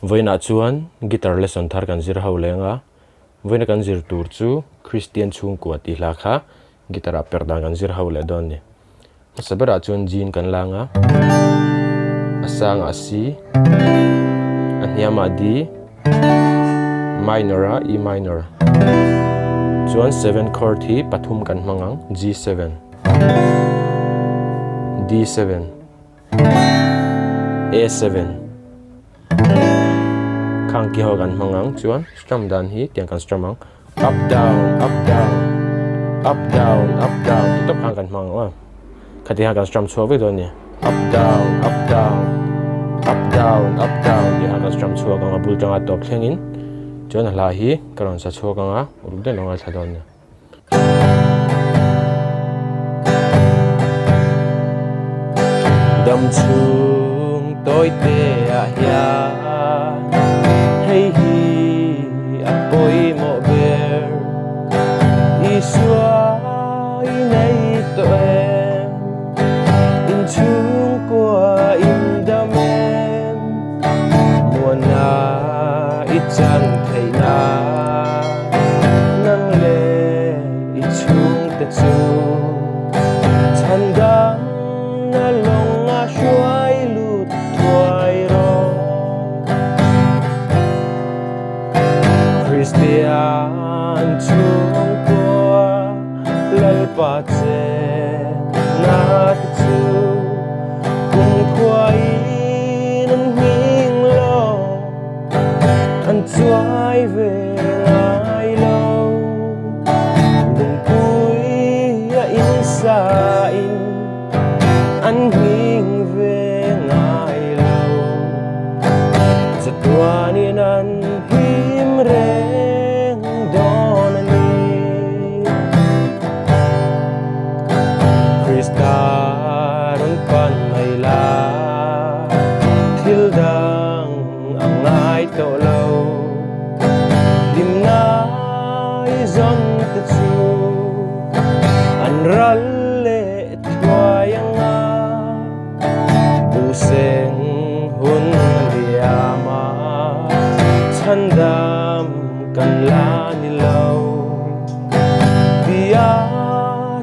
Vawiinah chuan guitar lesson thar kan zir ho leng a, vawiina kan zir tur chu Kristian chhungkua tih hla kha guitar ah perh dan kan zir ho leh dawn a ni. Hmasa berah chuan G in kan lang a, a sangah C, a hniamah D, minor a E minor. Chuan seven chord hi pathum kan hmang ang, G7, D7, A7. Khang ki ho kan hmang ang chuan strum dan hi tiang kan strum ang up down up down up down up down ti tawp khan kan hmang ang a khati khan kan strum chhuak vek dawn a ni up down up down up down up down tih khan kan strum chhuak ang a bul tanga tawp thlengin chuan a hla hi ka rawn sa chhuak ang a uluk deuh lo ngaithla dawn a ni. Dam chhung tawite ah hian hei hi a pawimawh ber Isua i nei tawh em inchhungkua in dam em Muana i chan theih nan nang leh i chhungte chu chhan dang na lawng a hruai lut thuai rawh. Kristian chhungkua Lalpa che na te chu kumkhua in an hming lo an chuai ve ngai lo lungpui a insa in an hming ve ngai lo chatuan in an him reng dawn a ni. Krista rawn pan mai la thil dang a ngai tawh lo hlimna i zawn te chu an ral leh thuai anga buhseng hun a liam a chhandam kan la ni lo tia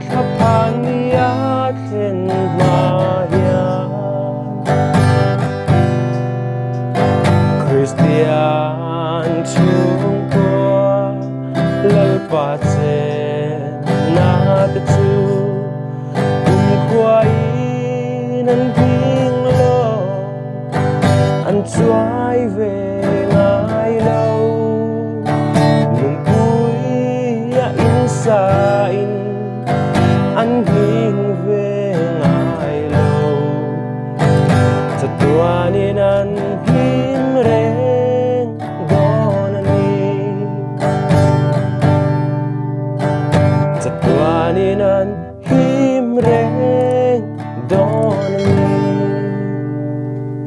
thla phan nia thlen hma hian Kristian chhungkua Lalpa chenna te chu kumkhuain an hming lo an chuai ve ngai lo lungpui a insa in an hming ve ngai lo chatuanin an hlim reng dawn a ni chatuanin an hlim reng.